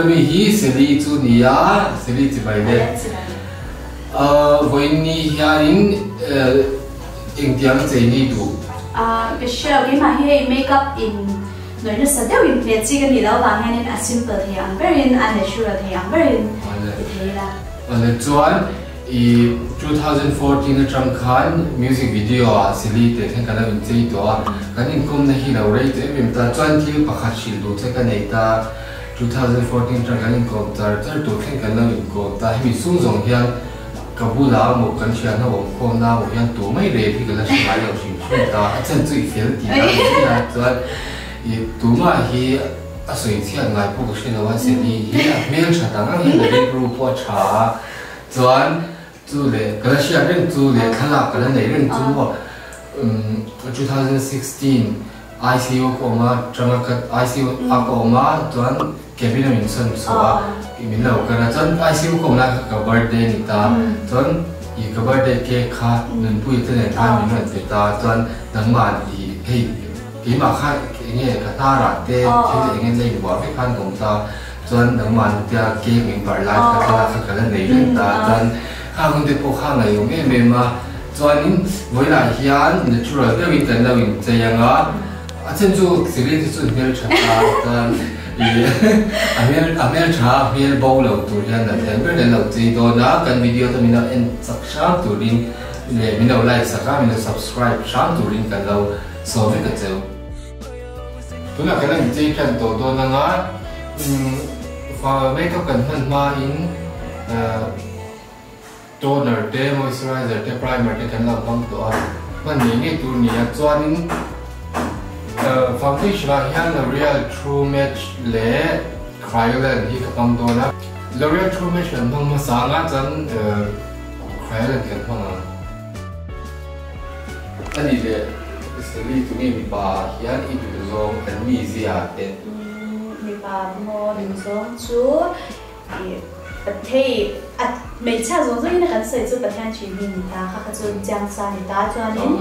bula mi hi Sally chu nia, Sally chibai le. Vawiin ni hianin engtiang chei ni duh? Ka hria, keimah hi hei makeup in nawih nasa deuhin hmel chi ka nih loh avang hianin a simple thei ang berin, a natural thei ang berin ti thei ila. Awle chuan i 2014 atang khan music video ah Sally te thleng kan lo inchei tawh a, kan inkawmna hi lo rei tawh em em ta, chuan thil pakhat hrilh duh che ka nei ta. 2014 atang kan inkawm char char tur thleng kan lo inkawm ta, hemi chung zawng hian ka bula maw kan hriatna awm khawmna maw hian tu mai rel hi ka la hre ngai lo hrim hrim ta, a chan chu i fel tih a ni mai a, chuan i tumah hi a sawi chhiat ngai pawh ka hre lo a, Sally hi a hmel tha tak ang hian a rilru pawh a tha a, chuan chu leh ka la hriat reng chu leh thlalak ka la nei reng chu maw 2016. ICU ka awm a, tanga ka ICU a ka awm a chuan cabin a min chhan chhuah a min lo kal a chuan ICU ka awm lai kha ka birthday a ni ta chuan ih ka birthday cake kha nunpui te nen khan min rawn pe ta chuan nangmah ih hei keimah kha eng nge ka hnarah te thil eng nge la inbuah vek khan ka awm ta chuan nangmah tia cake min barh lai kha thlalak kha ka la nei reng ta chuan kha hun te pawh kha ngaihawm em em a. Chuanin vawilah hian natural deuhin kan lo inchei ang a, a then chu Celine hi chu hmeltha ta chuan ih a hmel a hmeltha a hmel bo lo tur hian a thiam ber kan lo chei dawn a, kan video te min lo en chak hram turin leh min lo like sak a, min lo subscribe hram turin kan lo sawi vek a cheu. Tunah kan inchei tan tawh dawn ang a, makeup kan hman hmain. Toner te, moisturizer te, primer te kan lo hmang tawh a, hman ngei ngei tur ni a. Chuanin foundation ah hian L'Oreal True Match leh Kryolan hi ka hmang dawn a. L'Oreal True Match kan hmang hmasa ang a, chuan Kryolan kan hmang ang. A nih leh Sally tunge mipa ah hian i duh zawng an mizia te? Mipa maw duh zawng chu I Pathei a hmeichhia zawng zawngin a kan sawi chu Pathian hri mi ni ta kha kha chu chiang sa ni ta chuanin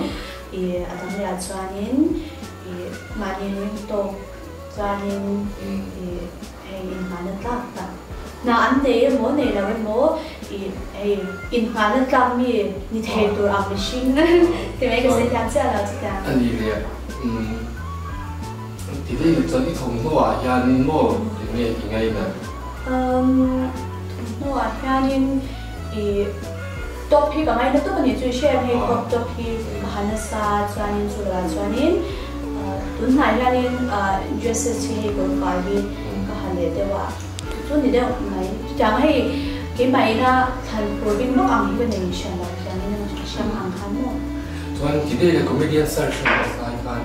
i a dang leh ah chuanin i mahni ring tawk chuanin i hei inngahna tlak tak hna an nei emaw nei lo emaw i hei inngahna tlak mi ni thei tur ang mihring ti mai ka sawi thiam chiah lo chutiang. A nih leh Ti daih lo chuan i thawmhnaw ah hianin maw eng nge i ngainat? Umm thawmhnaw ah hianin i top hi ka ngaina tawp a nih chu i hre em hei crop top hi ka ha nasa chuanin chu lo ah chuanin tunhnai hianin dresses hi hei kawrfai hi ka ha leh deuh a chu ni deuh mai chutiang hei keimah ina thlan phur bik vak ang hi ka nei hriat loh chuanin a hrang ang khan maw. Chuan ti daih le comedian search a hmasa khan.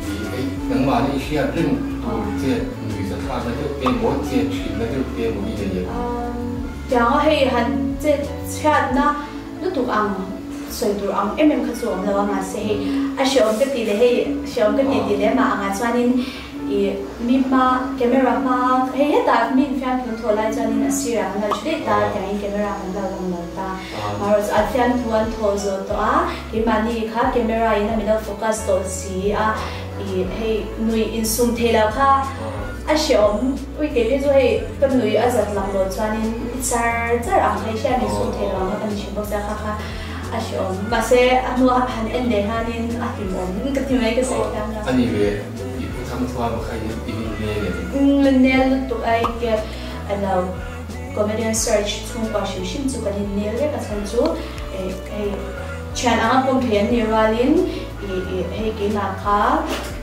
Hei nangmahni i hriat reng tur che nuihza thlakna deuh te emaw chet thinna deuh te emaw i nei em? Tiang a hei han chet chhiatna lutuk ang sawi tur ang em em kha chu a awm lo a mahse hei a hreawm ka tih leh hei hreawm ka tih tih lem ah angah chuanin ih mi hma camera hma hei hetah mi infiamthu an thawh lai chuanin a sirah kan lo thu daih ta tiangin camera kan lo lang lo ta. Marawh chu an fiamthu an thawh zawh tawh a, keimahni kha camera in a min lo focus tawh si a, ih hei nui insum thei lo kha a hreawm ui kei phei chu hei ka nui a zat lang lo chuanin i char char ang kha i hriat insum thei lo ang kha ka ni thin bawk sia kha kha a hreawm mahse a hnua han en leh hianin a hlimawm ka ti mai ka sawi thiam lo. A ni ve i pu thangthuam kha i in nel em? Umm nel lutuk a i ke a lo. Comedian search chhungkua hrim hrim chu kan innel vek a chhan chu hei thian anga pawm thei an nih rualin ih hei keimah kha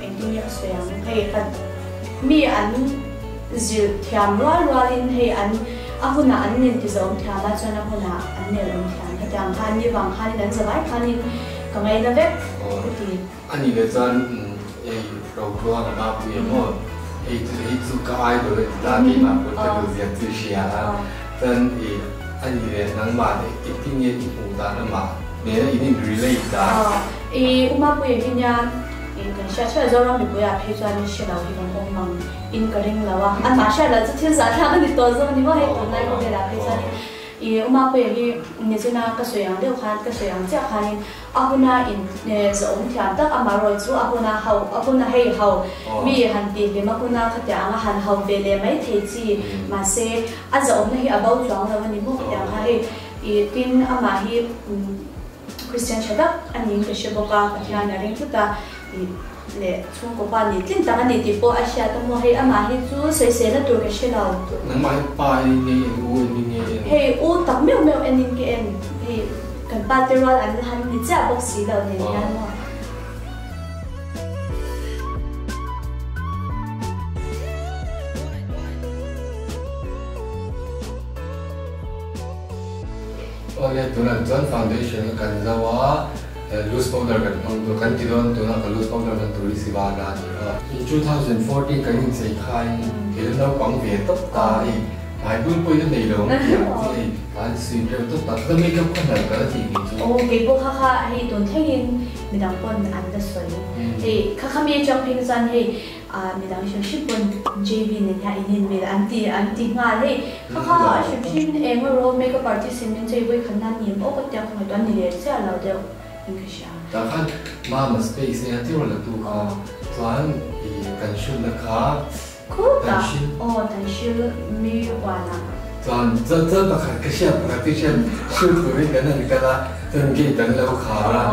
engtin nge ka sawi ang hei ka mi an zilh thiam rual rualin hei an a hunah an nin ti zawm thiam a chuan a hunah an nel awm thiam hetiang khan ni vang khanin an zavai khanin ka ngaina vek ka ti. A nih leh chuan ei Rohluang a mapui em aw? Hei chu hei chu ka idol a ti ta keimah pawh ka duh zia chu i hria a. Chuan i a nih leh nangmah leh engtin nge i hmuh dan amah nena in in relate dan? Aw i u Mapuia hi nia i kan hriat hriat Zoram mipui ah phei chuan i hre lo hi kan awm mang in ka ring lo a. Amah hriat loh chu thil zahthlak a ni tawh zawk ni maw hei tunlai khawvel ah phei chuan i. I Umapuia hi nichina ka sawi ang deuh khan ka sawi ang chiah khanin a huna in zahawm thiam tak amaherawh chu a huna ho a huna hei ho mi han tih hlim a huna khatiang anga han ho ve leh mai thei chi mahse a zahawmna hi a bo chuang lo a ni maw khatiang kha hei i tin amah hi Kristian tha tak a niin ka hre bawk a Pathian a ring tlut a i leh chhungkaw pa nih tlin tak a ni tih pawh a hriat a maw hei amah hi chu sawiselna tur ka hre lo. Nangmah hi pa en in nge en u en in nge en? Hei u tak meuh meuh en in ka en hei kan pa te rual an la han ni chiah bawk si lo nen hian maw. Awle tunah chuan foundation kan zo a. Loose powder kan hmang tur kan ti dawn tunah ka loose powder hman tur hi Sivana a ni a. In 2014 kan inchei khain thil naupang ve tawp ta a ni. Hmai bul pawhin a nei lo ang tih ang chi hei kan sweet reuh tawp ta. Ka makeup kha hnalh ka la tih kei chu. Aw kei pawh kha kha hei tun thlengin midang pawn an la sawi. Hei kha kha mi atang phei chuan hei midang hrim hrim pawn JB nen hian in inmil an ti an ti nghal hei kha kha a hrim hrim eng erawh makeup artist in min chei vawi khat nan ni em aw ka tia ka ngaihtuah a ni leh chiah lo deuh in ka hria. Tah khan mama space eng a tir la tu kha chuan i kan shoot na kha Khutah aw Tanhril mi huanah. Chuan chuan pakhat ka hriat pakhat chu hriat shoot turin kan han kal a chuan gate an lo khar a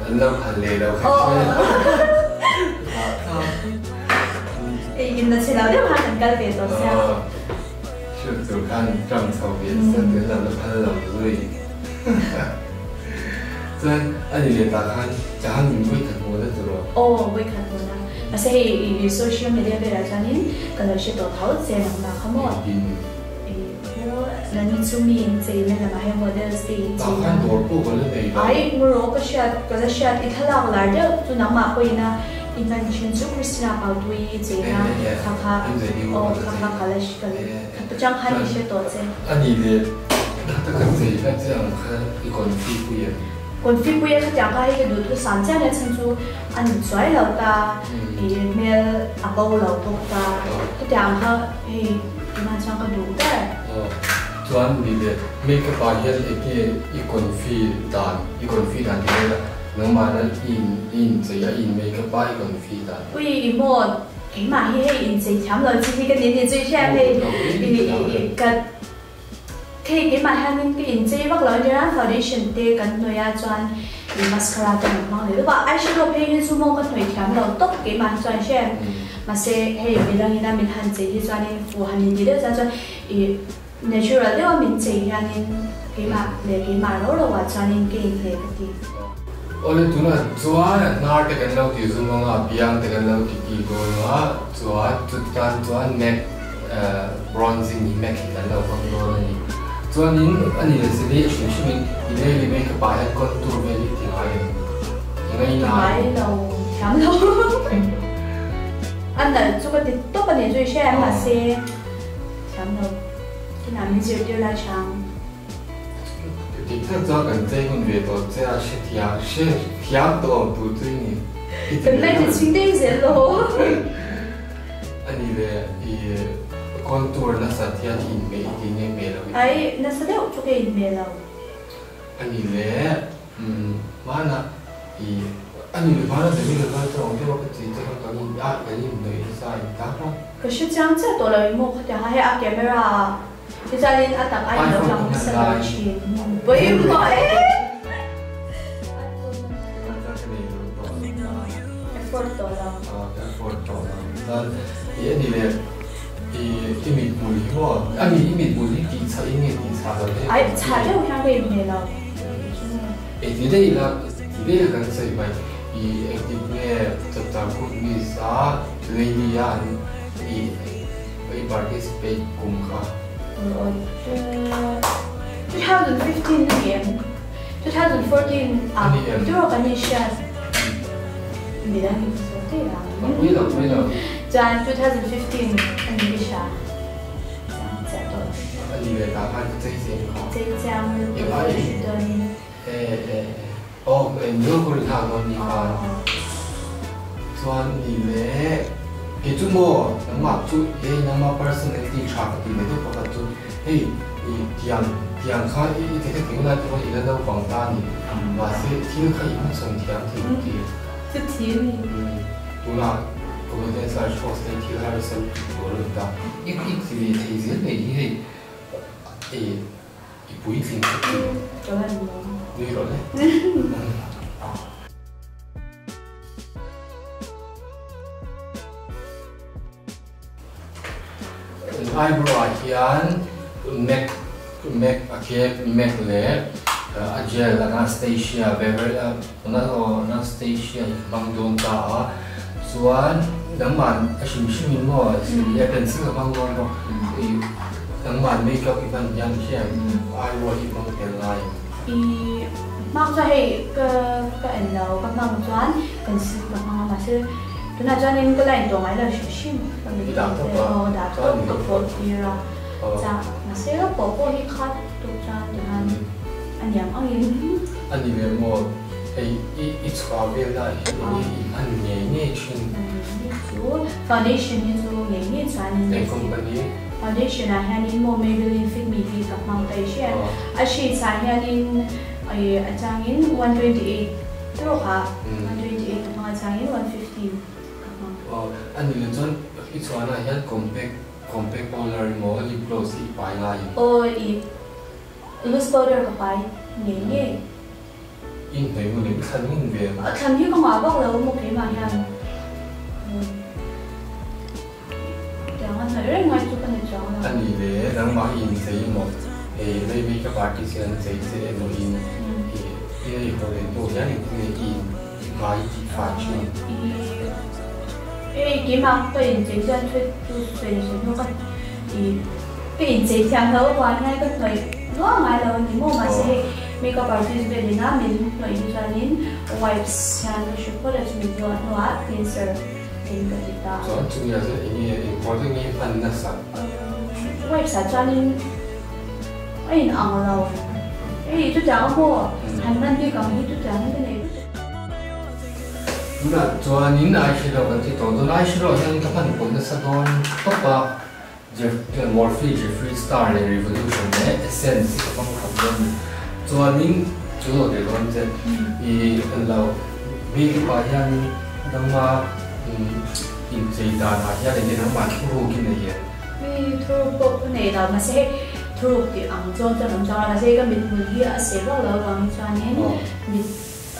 an lo khal leh lo kha hre Engin na chhe lo deuh khan an kal ve tawh sia. Shoot tur khan tang chho ve nasa tel lo la phal lo zui. Chuan a ni leh tah khan Chahan min vawi khat hmuh na tur aw. Aw vawi khat hmuh na. Mahse hei i social media velah chuanin ka lo hre tawh tho che nangmah kha maw. Nani chu mi in chei na lamah hian models te in chei na. Tah khan dawr pawh ka la nei lo. Ai ngawrawh ka hriat ka la hriat i thlalak lar deuh chu nangmah pawhin a i hman thin chu Christina Pautui i chei na kha kha aw kha kha ka la ka chang khan i hre tawh che. A nih leh ta ka chei na che ang kha i confi pui em? Confi pui a khatiang kha hei ka duh thu sam chiah nia chhan chu a ni chuai lo ta i hmel a bo lo bawk ta khatiang kha hei tunah chuan ka duh ber. Aw chuan ni leh makeup ah hian enge i confi dan i confi dan tih vel a nangmahna i in i inchei a i in makeup a i confi dan. Ui i maw keimah hi hei inchei thiam lo chi hi ka ni ni chu i hriat hei i ka Hei keimah hianin ka inchei vak lo ania, foundation te kan hnawih a chuan ih mascara te an hmang leh deuh a, eyeshadow phei hi chu maw ka hnawih thiam lo tawp keimah hi chuan hre mahse hei midangin a min han chei hi chuanin fuh han inti deuh chuan chuan ih natural deuh a min chei hianin keimah leh keimah ro ro ah chuanin ka inhleh ka ti. Awle tunah chuan a hnar te kan lo ti zum anga a biang te kan lo ti ti dawn a chuan chutan chuan mac Bronzing hi mek hi kan lo hmang dawn a ni. Chuanin a ni leh sili a hrim hrimin i daily makeup ah hian contour vel hi ti ngai em? Ti ngai nai. Ngai lo, thiam lo. A nalh chu ka ti tawp a ni chu i hria em mahse thiam lo. Kinah min zirtir lai chang. Dik tak chuan kan chei hun ve tawh che a hrethiam hre thiam tawh ang tur chu i ni. Kan la ti chhing daih zel lo. A ni le i contour nasat hian i inhmeh i tih nge hmeh lo i tih? Ai nasa deuh chu ka inhmeh lo. A ni le hmana i a ni le hmana Demi Lovato ang deuha ka chei che kha kan in a kan inhnawih nasa a intak a. Ka hre chiang chiah tawh lo i maw khatiang a hei a camera ah Tichuanin a tak aiin lo tlang hmasa lo thin. Pawimawh e! Effort tawh lo. Effort tawh lo. Chuan i ani leh i i mithmul hi maw? A mi i mithmul hi tih chhah in nge tih chhah lo te? Ai chhah deuh hian ka inhmeh lo. Ei ti daih ila ti daih ila kan sawi mai. I engtik nge chapchar kut miss a lady a an i I participate kum kha. 2015 a ni em? 2014 ah tiraw kan inhriat midang in sawi daih ang. Pui lo pui lo. Chuan 2015 a ni hria. Chiang chiah tawh. A ni leh tah khan ka chei chiang kha. Chei chiang lutuk a hre dawnin. E e aw eng ru kawr i thlak dawn ni khan. Chuan ni leh kei chu maw nangmah chu hei nangmah personality tha ka tih leh deuh pakhat chu hei i tiang. Tiang kha i ti kha ti hunah te pawh i la naupang ta a ni. Mahse thil kha i hmachhawn thiam thei ang ti. Chuti a ni. Tunah comedian search host te thil harsa lutuk tur a ni ta. I i ti ve thei zel mai hi hei i i puitling ka ti. Ka van lawm. Nui rawh le. Eyebrow ah hian Mac Mac a khek Mac leh a gel Anastasia Beverly Anastasia hi ka hmang dawn ta a chuan nangmah a hrim hrim in maw a pencil ka hmang dawn bawk ih nangmah makeup i hman hian hian eyebrow hi hmang tel ngai em? Ih hmang chuan hei ka ka en lo ka hmang chuan pencil ka hmang a mahse Tunah chuanin ka line tawh ngai lo hrim hrim ka mit te aw dah tawp ka pawh tir a chah mahse ka pawh pawh hi khat tuk chuan tihian a niam angin. A ni ve maw hei i i chhuah vel lai hi enge i hman ngei ngei thin? Hi chu foundation hi chu ngei ngei chuanin Eng company? Foundation ah hianin maw Maybelline Fit Me hi ka hmang ta i hriat a shades ah hianin a changin 128 Tawk ah 128 ka hmang a changin 150 ka hmang. Aw a ni leh chuan i chhuahna ah hian compact compact powder emaw lip gloss hi i pai ngai em? Aw i loose powder ka pai ngei ngei. I inhnaih ngun em? I thlan ngun ve em? A thlan hi ka ngah vak lo maw keimah hian tiang a hnaih reng ngai chu ka ni chuang lo. A ni leh nangmah i inchei emaw hei mai makeup artist hian an chei che emaw in i i haw leh hnu hian engtin nge i in i hmai i tih fai thin? I hei keimah ka inchei chuan thil chu sawi sawi hnu ka i ka inchei thiam lo avang hian ka hnawih nual ngai lo a ni maw mahse hei makeup artist velin a min hnawih hi chuanin wipes hian ka hru phawt a chumi hnuah cleanser in ka ti ta. Chuan chumi ah chuan enge eng product nge hman nasa? Wipes ah chuanin a in ang lo. Hei chutiang a maw han hman bik ang hi chutiang hi ka nei vek. Tunah chuanin eyeshadow kan ti tawh dawn. Eyeshadow ah hian ka hman pawlh nasa dawn tawp a. Morphe, Jeffree Star leh Revolution leh Essence hi ka hmang khawp dawn a ni. Chuanin chu lo ve dawn che i lo makeup ah hianin nangma inchei danah hian enge nangmah thuruk i nei em? Mi thuruk pawh ka nei lo mahse hei thuruk tih ang chuan chuan awm chuang lo mahse hei ka mithmul hi a sei vak lo avangin chuanin mit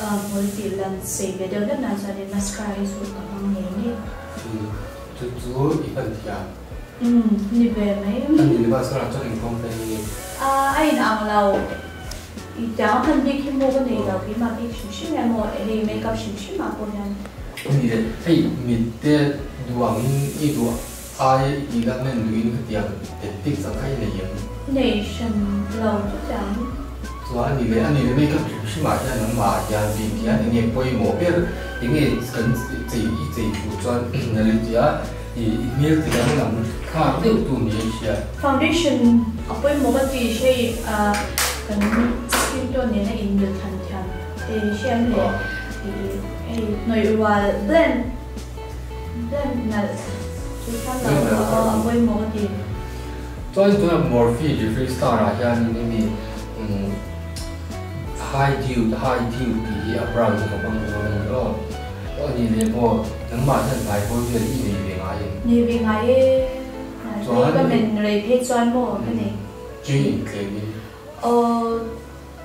hmul tih lan sei ve deuh hlek nan chuanin mascara hi chu ka hmang ngei ngei. Chu chu i hman thiam. Umm ni ve mai. A ni leh mascara chuan eng company nge? A in ang lo. I tiang a hman bik hi maw ka nei lo keimah bik hrim hrim hian maw hei makeup hrim hrim ah pawh hian. A ni leh hei mit te duh ang in i duh ai i tih lak nen duh in khatiang tactics ang kha i nei em? Nei hran lo chu tiang. Chuan a ni leh a ni leh makeup hrim hrim ah hian nangmah ah hian bik hian enge pawimawh ber enge kan chei i chei tur chuan a lo ti a i hmel ti danglam thlak deuh tu ni a hria. Foundation a pawimawh ka ti hei kan skin tone nena inmil than thiam te hriam leh i hei hnawih rual blend blend nalh chu thiam lo a pawimawh ka ti. Chuan tunah Morphe Jeffree Star ah hianin hemi High dew high dew tih hi a brown hi ka hmang dawn a ni aw. Aw ni leh maw nangmah hian hmaibawl vel i nei ve ngai em? Nei ve ngai e, hmaibawl ka men rei phei chuan maw ka nei. Tui intlem in. Aw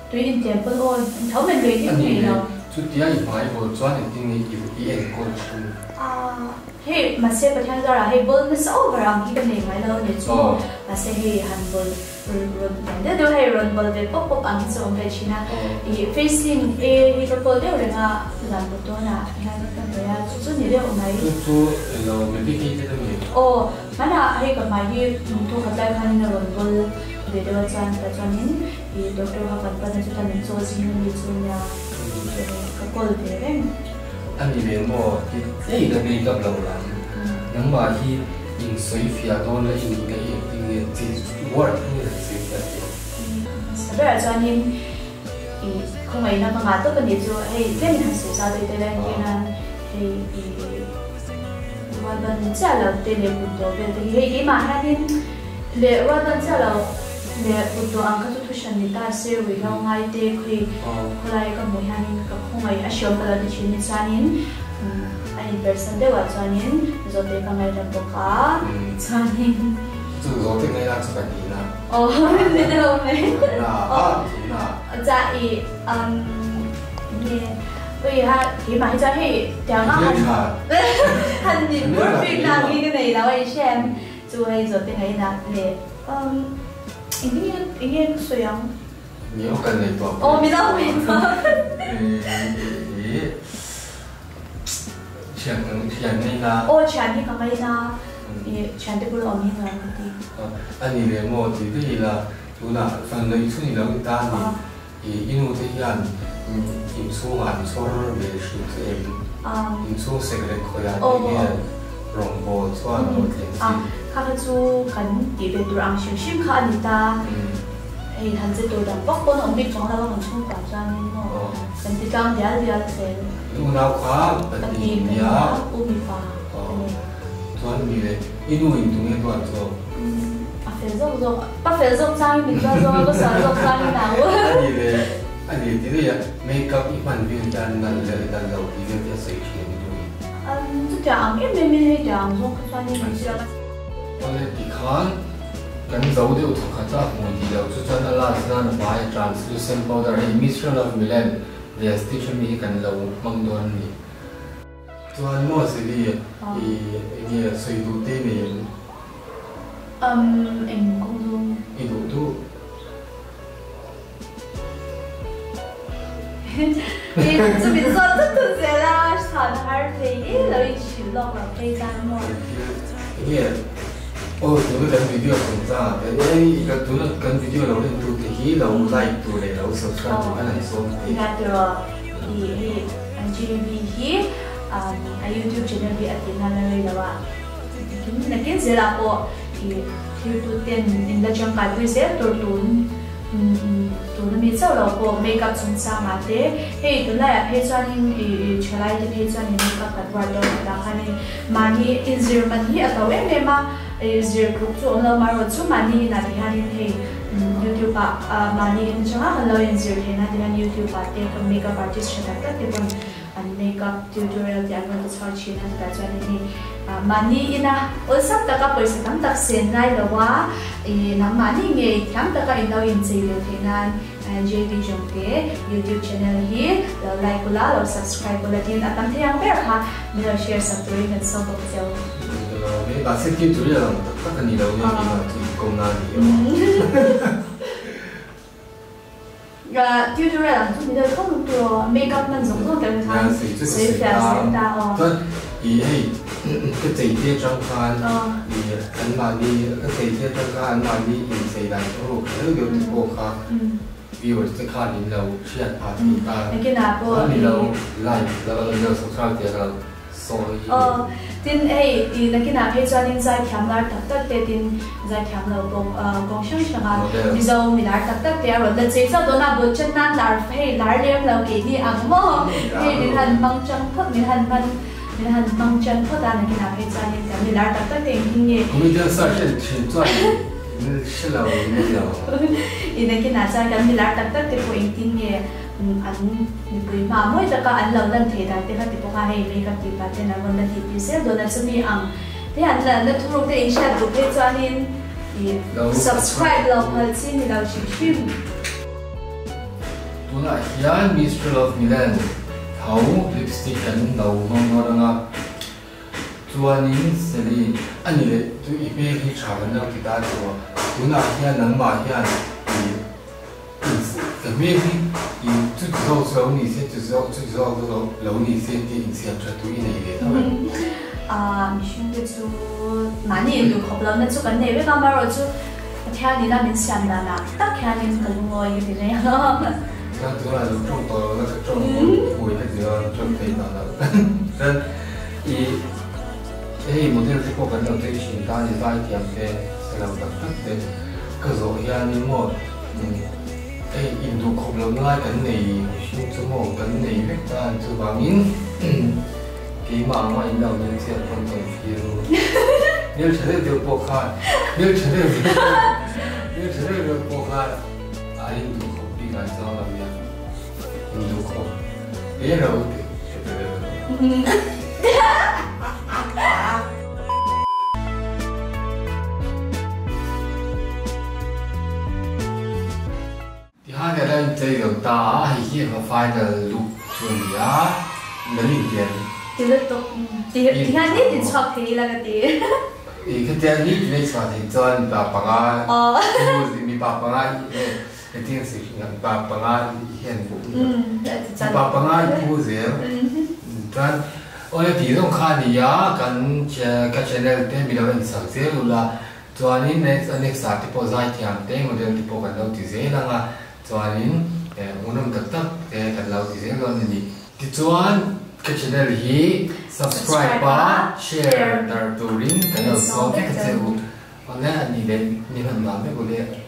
tui intlem pawn aw tho men rei hi ka nei lo. A ni leh chutia i hmaibawl chuan engtin nge i enkawl thin? Hei mahse Pathian zarah hei bawl nasa over ang hi ka nei ngai lo a ni chu mahse hei han bawl rawn tam deuh deuh hei rawn bawl ve pawp pawp ang hi chu a awm ve thin a ih facing e hi ka kawl deuh reng a zan pawt dawn ah hian ka hnawih a chu chu ni deuh mai. Chu chu ilo medicated a mi? Aw hmanah hei ka hmai hi thawk khat lai khanin a rawn bawl ve deuh a chuan tah chuanin ih doctor kha kan pan a chuta min chaw zing a mi chu nia ka kawl ve reng. A ni ve maw? Ti tlei ka makeup lo lam. Nangmah hi in sawi fiah dawn la i nihna i engtin nge chi word hi nge han sawi fiah teh? Hmasa berah chuanin i khawngaihna ka ngah tawp a nih chu hei tlemin han sawi zau daih daih la entir nan hei i rualban chiah lo te leh kut dawh vel te hi hei keimah hianin leh rualban chiah lo. Leh kut tawh ang kha chu thuhran ni ta se ruihhlo ngai te khawi khawlai ka hmuh hianin ka khawngaih a hriawm ka lo ti thin ni chuanin a inpersan deuhah chuanin zawhte ka ngaihna bawk a chuanin Chu zawhte ngaihna chu ka nihna. Aw ni deuh mai. Na a thihna. Cha i nge ui ha keimah hi chuan hei tiang a han han nih bur bik na ang hi ka nei lo a i hria em chu hei zawhte ngaihna leh Enge enge ka sawi ang? Ni aw kan nei tawh. Aw min lo nei tawh. Thian kan thian ngei na. Aw thian hi ka ngei na. I thian te bula awm hi nuam ka ti. A ni leh maw ti daih ila tunah fan neih chhun i lo ni ta ni. I i nu te hian inchhungah an chhawr ve hrim che em? Inchhung sek leh khawiah te hian rawngbawl chuan lo thleng chi. Kha kha chu kan tih ve tur ang hrim hrim kha a ni ta. Hei han che tur dang vak pawn a awm bik chuang lo a kan chhungkua chuanin maw kan ti tlang dial dial zel. I unau kha pahnih nia u mipa a ni. Chuan mi leh i nu in tunge duat zawk? A fel zawk zawk, pa fel zawk changin min duat zawk a, ka sual zawk changin au. A ni leh a ni ti daih a, make up i hman vel hian nalh leh nalh lo tih vel te a sawi thin i nu in. Chutiang ang em em in hei tiang ang zawng kha chuan in min siam a. Awle tikhan kan zo deuh thawkhat a hmui tih loh chu chuan a last nan hmai a translucent powder hei Mistral of Milan leh Stitch ami hi kan lo hmang dawn a ni. Chuan maw Seli i enge sawi duh te nei em? Um eng kawng zawng? I duh duh. I chu min zawt thut thut zel a, chhan har thei i lo in hrilh lawk lo phei chuan maw? Enge aw tuna kan video chungchang ah te e i tuna kan video lo en tu te hi lo like tur leh lo subscribe tur khan an sawm thei. Nia tiraw i hei JB hi a youtube channel hi a tih nan a rei lo a, tin nakin zelah pawh i thirtu ten in la tangkai pui zel tur tun tuna mi chauh lo pawh makeup chungchangah te hei tunlaiah phei chuanin i thalai te phei chuanin makeup kan buat dawn ang tah khanin mahni inzir man hi a to em em a, zir tluk chu awm lo marawh chu mahni inah ti hianin hei youtube ah mahni in atanga kan lo inzir theih nan ti hian youtube ah te kan makeup artist tha tak tak te pawn an makeup tutorial te an rawn ti chhuak thin a chutah chuan hei mahni ina awlsam taka pawisa tam tak sen ngai lo a ih nangmahni ngei thiam taka in lo inchei ve theih nan JB Jongte youtube channel hi lo like ula lo subscribe ula tin a tam thei ang ber kha min lo share sak turin kan sawm bawk cheu. Mahse tutorial ang tak tak a ni lo nge keimah chu inkawmna a ni lo a. Tutorial ang chu ni deuh tho ang tur aw, makeup hman zawng zawng te khan sawi fiah zel ta aw. Chuan i hei ka chei te atang khan i an mahni ka chei te atang khan an mahni inchei dan chu ruk deuh deuh te pawh kha viewers te khan in lo hriat phah thei ta. Chuan i lo like lo lo subscribe te ka lo Sawi hi. Aw, tin hei i nakinah phei chuanin zaithiam lar tak tak te tin zaithiam lo bawk kawng hrang hranga Mizo mi lar tak tak te a rawn la chei chauh dawn a, bul chen nan lar hei lar lem lo keini ang maw hei min han hmang chang phawt min han hman min han hmang chan phawt a nakinah phei chuanin kan mi lar tak tak te engtin nge Comedian search en thin chuan min hre lo in lo. I nakinah chuan kan mi lar tak tak te pawh engtin nge An mipui hma mawi taka an lo lan thei dan te kha ti bawk a, hei makeup tih pah ten an rawn la tih tir zel dawn a, chumi ang te an la thuruk te in hriat duh phei chuanin i subscribe lo phal chi ni lo hrim hrim. Tunah hian Mistral of Milan tho lipstick an lo hmang dawn ang a, chuanin Sally a ni leh chu i hmel hi tha kan lo ti ta chu a, tunah hian nangmah hian i Ka hmel hi i chuti zawk chu lo ni se, chuti zawk chuti zawk chu lo ni se tih insiam tha tu i nei ve tho em? Aaa mihring te chu mahni induh khawp lohna chu kan nei vek a, amaherawh chu Pathian ina min siam danah tak hianin ka lungawi ka ti mai ang. Chuan tunah lo tawng tawh lohna ka tawng dawn hmui ka ti a, tawng thei ta lo. Chuan i hei model te pawh kan lo chei thin ta a ni, zaithiam te, sa lo tak tak te ka zawh hianin maw Hei induh khawp loh lai kan nei mihring chu maw kan nei vek ta an chuvangin keimah anga in lo nen chiat pawn tawn fir u. Hmeltha deuh deuh pawh khan hmeltha deuh deuh pawh. Hmeltha reuh reuh pawh kha a induh khawp bik ah chuan lo nia. Induh khawp hle lo ti ka ti ve lo. Tihan ela inchei lo ta a, hei hi eng a final look chu a ni a, nal intian. Ti lutuk, tihian ni tin chhuak thei ila ka ti. I khatia ni tin a chhuah theih chuan mipa panga mipa panga engtin nge mipa panga hian mipa panga i phu zel chuan awle tih zawng kha a ni a, kan ka channel te mi lo en sak zel ula. Chuanin next a next ah te pawh zaithiam te model te pawh kan lo ti zel ang a, chuanin hmuhnawm tak tak te kan lo ti zel dawn a ni. Tichuan ka channel hi subscribe a share dar turin kan lo sawm vek a che u. Awle a nih leh ni hman dan vek u le.